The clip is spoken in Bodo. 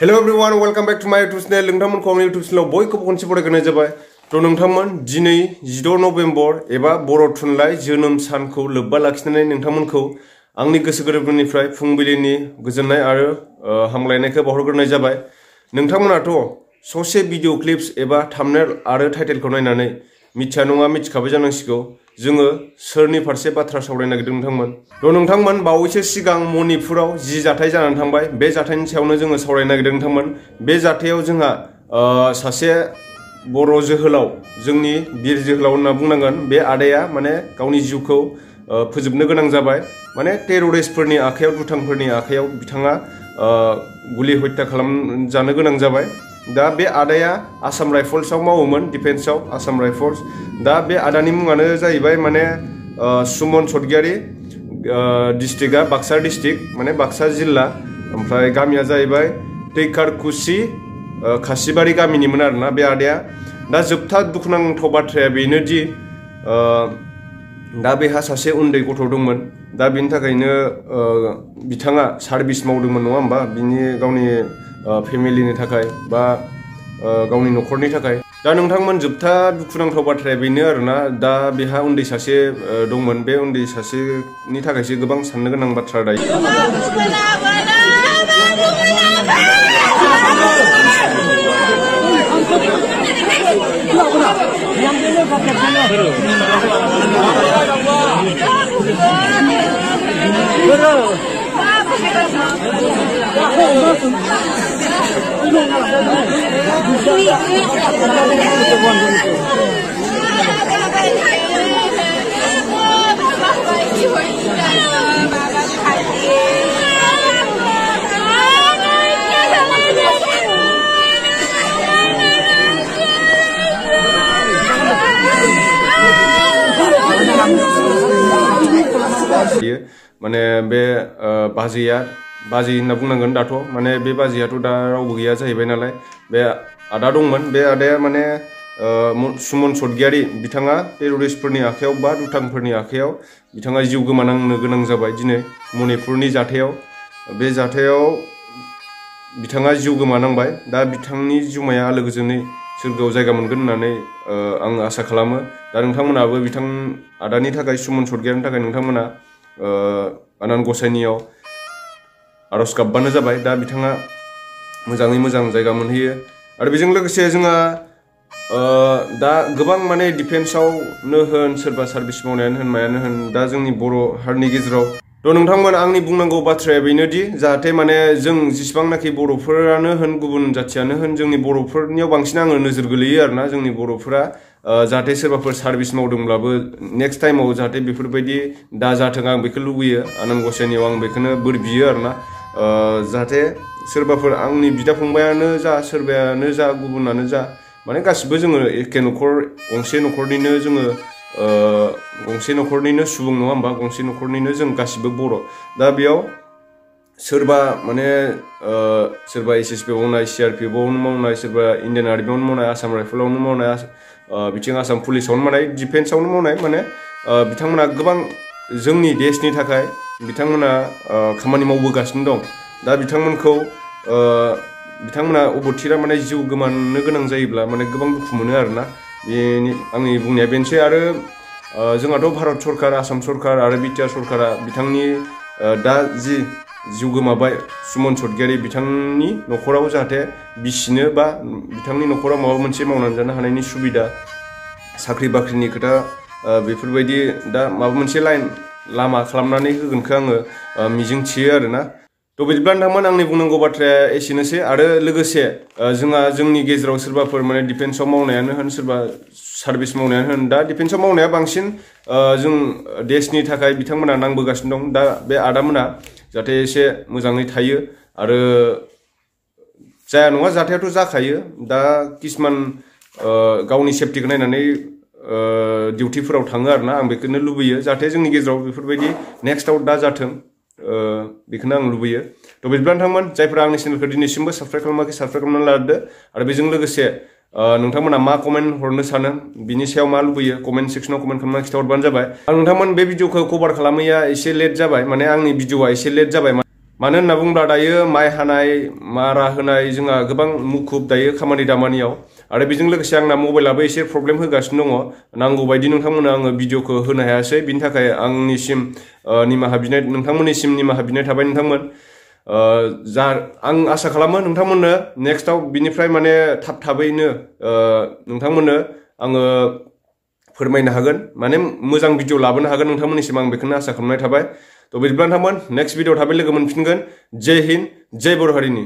Hello everyone, welcome back to my YouTube channel. नोंथांमोनखौ आंनि YouTube channel बयखौबो खनसे बरायग्रोनाय जाबाय। थ' नोंथांमोन दिनै 16 नभेम्बर एबा बर' थुनलाइ जोनोम सानखौ लोब्बा लाखिनानै नोंथांमोनखौ आंनि गोसो गोरबोनिफ्राय फुंबिलिनि गोजोननाय आरो हामलायनायखौ बावहरग्रोनाय जाबाय। नोंथांमोनाथ' ससे भिडिअ क्लिप्स एबा थाम्बनेल आरो टाइटेलखौ नायनानै मिथिया नङा मिथिखाबाय जानांसिगौ जोङो सोरनि फारसे बाथ्रा सावरायनो नागिरदों नोंथांमोन। थ' नोंथांमोन बावैसो सिगां मणिपुराव जि जाथाय जानानै थांबाय बे जाथायनि सायावनो जोङो सावरायनो नागिरदों नोंथांमोन। बे जाथायाव जोंहा सासे बर' जोहोलाव जोंनि बिर जोहोलाव होनना बुंनांगोन। बे आदाया माने गावनि जिउखौ फोजोबनो गोनां जाबाय। माने टेररिस्टफोरनि आखायाव दुथांफोरनि आखायाव बिथाङा गुलि हत्या खालामजानो गोनां जाबाय। दा बे आदाया आसाम राइफल्सआव मावोमोन डिफेन्सआव आसाम राइफल्स। दा बे आदानि मुङानो जाहैबाय माने सुमन सर्गियारि। डिस्ट्रिक्टआ बाक्सा डिस्ट्रिक्ट माने बाक्सा जिल्ला। ओमफ्राय गामिया जाहैबाय दैखारकुसि खासिबारि गामिनिमोन आरोना बे आदाया। दा जोबथा दुखुनांथाव बाथ्राया बेनोदि दा बेहा सासे उन्दै गथ' दंमोन। दा बिनि थाखायनो बिथाङा सार्भिस मावदोंमोन नङा होमबा बिनि गावनि फेमिलिनि थाखाय बा गावनि न'खरनि थाखाय। दा नोंथांमोन जोबथा दुखुनांथाव बाथ्राया बेनो आरोना दा बेहा उन्दै सासे दंमोन। बे उन्दै सासेनि थाखायसो गोबां साननो गोनां बाथ्रा दायो। माने बे बाजैया बाजै होनना बुंनांगोन दाथ' माने बे बाजैयाथ' दा रावबो गैया जाहैबाय नालाय बे आदा दंमोन। बे आदाया माने सुमन सर्गियारि बिथाङा टेररिस्टफोरनि आखायाव बा दुथांफोरनि आखायाव बिथाङा जिउ गोमानांनो गोनां जाबाय दिनै मणिपुरनि जाथायाव। बे जाथायाव बिथाङा जिउ गोमानांबाय। दा बिथांनि जिउमाया आलो गोजोनै सोरगोआव जायगा मोनगोन होननानै आं आसा खालामो। दा नोंथांमोनाबो बिथां आदानि थाखाय सुमन सर्गियारिनि थाखाय नोंथांमोना आनान गसाइनियाव आरज गाबबानो जाबाय। दा बिथाङा मोजाङै मोजां जायगा मोनहैयो। आरो बेजों लोगोसे जोंहा दा गोबां माने डिफेन्सआवनो होन सोरबा सार्भिस मावनायानो होन मायानो होन दा जोंनि बर' हारिनि गेजेराव थ' नोंथांमोन आंनि बुंनांगौ बाथ्राया बेनोदि जाहाथे माने जों जेसेबांनाखि बर'फोरानो होन गुबुन जाथियानो होन जोंनि बर'फोरनियाव बांसिन आङो नोजोर गोलैयो आरोना जोंनि बर'फोरा जाहाथे सोरबाफोर सार्भिस मावदोंब्लाबो नेक्स्ट टाइमाव जाहाथे बेफोरबायदि दा जाथों आं बेखौ लुबैयो। आनान गसाइनियाव आं बेखौनो बोर बियो आरोना जाहाथे सोरबाफोर आंनि बिदा फंबायानो जा सोरबायानो जा गुबुनानो जा माने गासिबो जोङो एखे न'खर गंसे न'खरनिनो जोङो गंसे न'खरनिनो सुबुं नङा होमबा गंसे न'खरनिनो जों गासिबो बर'। दा बेयाव सोरबा माने सोरबा एसएसपि मावनाय सिआरपिएफआवनो मावनाय सोरबा इण्डियान आर्मियावनो मावनाय आसाम राइफलावनो मावनाय बिथिं आसाम पुलिसावनो मावनाय डिफेन्सआवनो मावनाय माने बिथांमोना गोबां जोंनि देशनि थाखाय बिथांमोना खामानि मावबोगासिनो दं। दा बिथांमोना अबथिरा माने जिउ गोमानो गोनां जायोब्ला माने गोबां दुखु मोनो आरोना। बेनि आंनि बुंनाया बेनोसै। आरो जोंहाथ' भारत सरकार आसाम सरकार आरो बिटिआर सरकारा बिथांनि दा जि जिउ गोमाबाय सुमन सर्गियारि बिथांनि न'खराव जाहाथे बिसिनो बा बिथांनि न'खराव माबा मोनसे मावनानै जानो हानायनि सुबिदा साख्रि बाख्रिनि खोथा बेफोरबायदि दा माबा मोनसे लामा खालामनानै होगोनखौ आङो मिजिंथियो आरोना। थ' बिदिब्ला नोंथांमोन आंनि बुंनांगौ बाथ्राया एसेनोसै। आरो लोगोसे जोंहा जोंनि गेजेराव सोरबाफोर माने डिफेन्सआव मावनायानो होन सोरबा सार्भिस मावनायानो होन दा डिफेन्सआव मावनाया बांसिन जों देशनि थाखाय बिथांमोना नांबोगासिनो दं। दा बे आदामोना जाहाथे एसे मोजाङै थायो आरो जाया नङा जाथायाथ' जाखायो। दा किसुमान गावनि सेफटिखौ नायनानै डिउटिफोराव थाङो आरोना आं बेखौनो लुबैयो जाहाथे जोंनि गेजेराव बेफोरबायदि नेक्स्टआव दा जाथों बेखौनो आं लुबैयो। थ' बिदिब्ला नोंथांमोन जायफोरा आंनि चेनेलखौ दिनैसिमबो साबस्क्राइब खालामाखै साबस्क्राइब खालामनानै लादो। आरो बेजों लोगोसे नोंथांमोना मा कमेन्ट हरनो सानो बिनि सायाव मा लुबैयो कमेन्ट सेक्सनाव कमेन्ट खालामनानै खिथाहरबानो जाबाय। आं नोंथांमोन बे भिडिअखौ कभार खालामैया एसे लेट जाबाय माने आंनि भिडिअआ एसे लेट जाबाय मानो होनना बुङोब्ला दायो माइ हानाय मारा होनाय जोंहा गोबां मुखुब दायो खामानि दामानियाव आरो बेजों लोगोसे आंना मबाइलाबो एसे प्रब्लेम होगासिनो दङ नांगौ बायदि नोंथांमोननो आङो भिडिअखौ होनो हायासै बिनि थाखाय आंनिसिम निमाहा बिनाय नोंथांमोननिसिम निमाहा बिनाय थाबाय नोंथांमोन जा आं आसा खालामो नोंथांमोननो नेक्स्टआव बिनिफ्राय माने थाबैनो नोंथांमोननो आङो फोरमायनो हागोन माने मोजां भिडिअ लाबोनो हागोन नोंथांमोननिसिम आं बेखौनो आसा खालामनाय थाबाय थ' बिदिब्ला नोंथांमोन नेक्स्ट भिडिअ थाबै लोगो मोनफिनगोन जय हिन्द जय बर' हारिनि